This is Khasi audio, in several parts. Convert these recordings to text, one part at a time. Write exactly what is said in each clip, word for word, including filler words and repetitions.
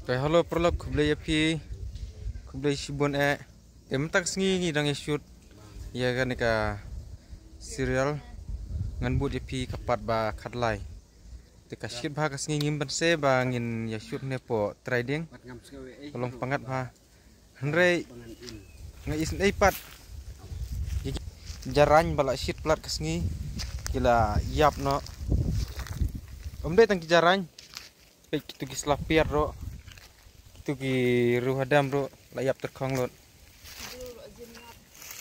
Te hello paralok, khublei ïa phi, khublei shibun eh. Te mynta ka sngi ngi dang ïa shoot ïa kane ka serial Ngan Bud Ïa Phi ka part ba khatlai. Te ka shit bha ka sngi, ngim banse ba ngin ïa shoot ne po trai ding. Ka long pyngngad bha. Hynrei nga isynei pat. Ki jarain ba la shit palat ka sngi ki la ïap noh. Ym dei tang ki jarain. Peit kitu ki slapiat ruh. Kitu ki riew hadam ruh la ïap tyrkhong lut.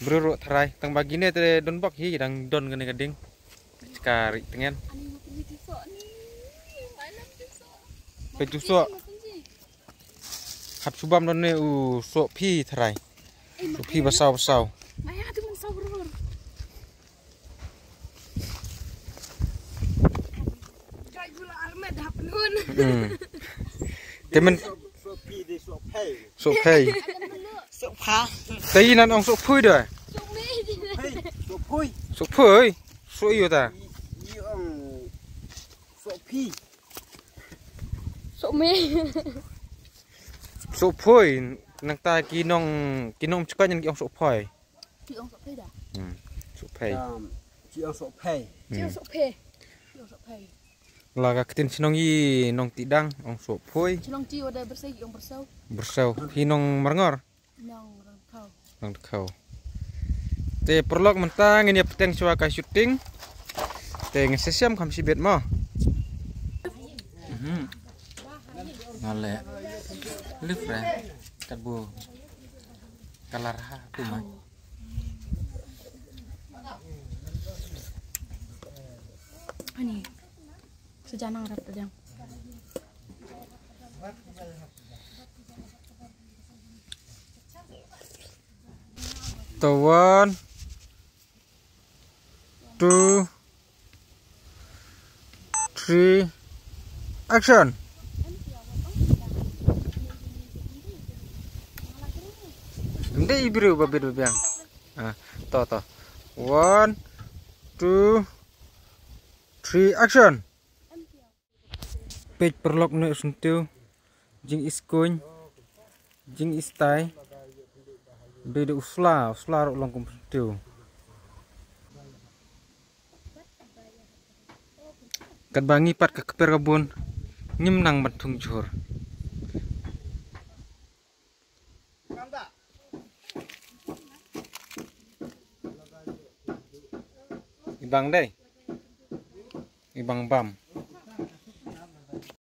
Briew ruh tharai, tang ba kine te don bok hi, dang don kane ka ding. Ka ri tngen. Peit tu soh. Hap shu bam don ne u soh phi tharai. U phi basaw basaw. Hmm. Te men soh phi. Te yi nan ong soh phui doi. Soh phui. Soh ïa ta. Soh phi. Soh phui. Nangta ki nong, ki nong chka nyan ki ong soh phui. Ki ong soh phui da. Hmm. Soh phui. Ki ong soh phui. Ki ong soh phui. Ki ong soh phui. La ka ktien shnong yi nong ti dang ong soh phui. Shnong ti wada bersei ki ong bersew. Bersew. Hi nong Marngor. Nong Rangkau. Rangkau. Te paralok mynta ngin ïa pteng shuwa ka shooting. Te ngin sa siam kham shibit mo. Mhm. Ngale. Lif re. Kat bu. Kalar ha tu mai. Ani. Sejanang rap tajang. To one, two, three, action. Hindi ibru babit babiang. Ah, to to. One, two, three, action. Peit paralok ne u syntiew. Jing iskuin. Jing istai. Dei dei u sla, u sla ruh long kum syntiew. Katba ngi pat ka kper ka bun. Ngim nang ban thung jhur. Ibang dei. Ibang bam.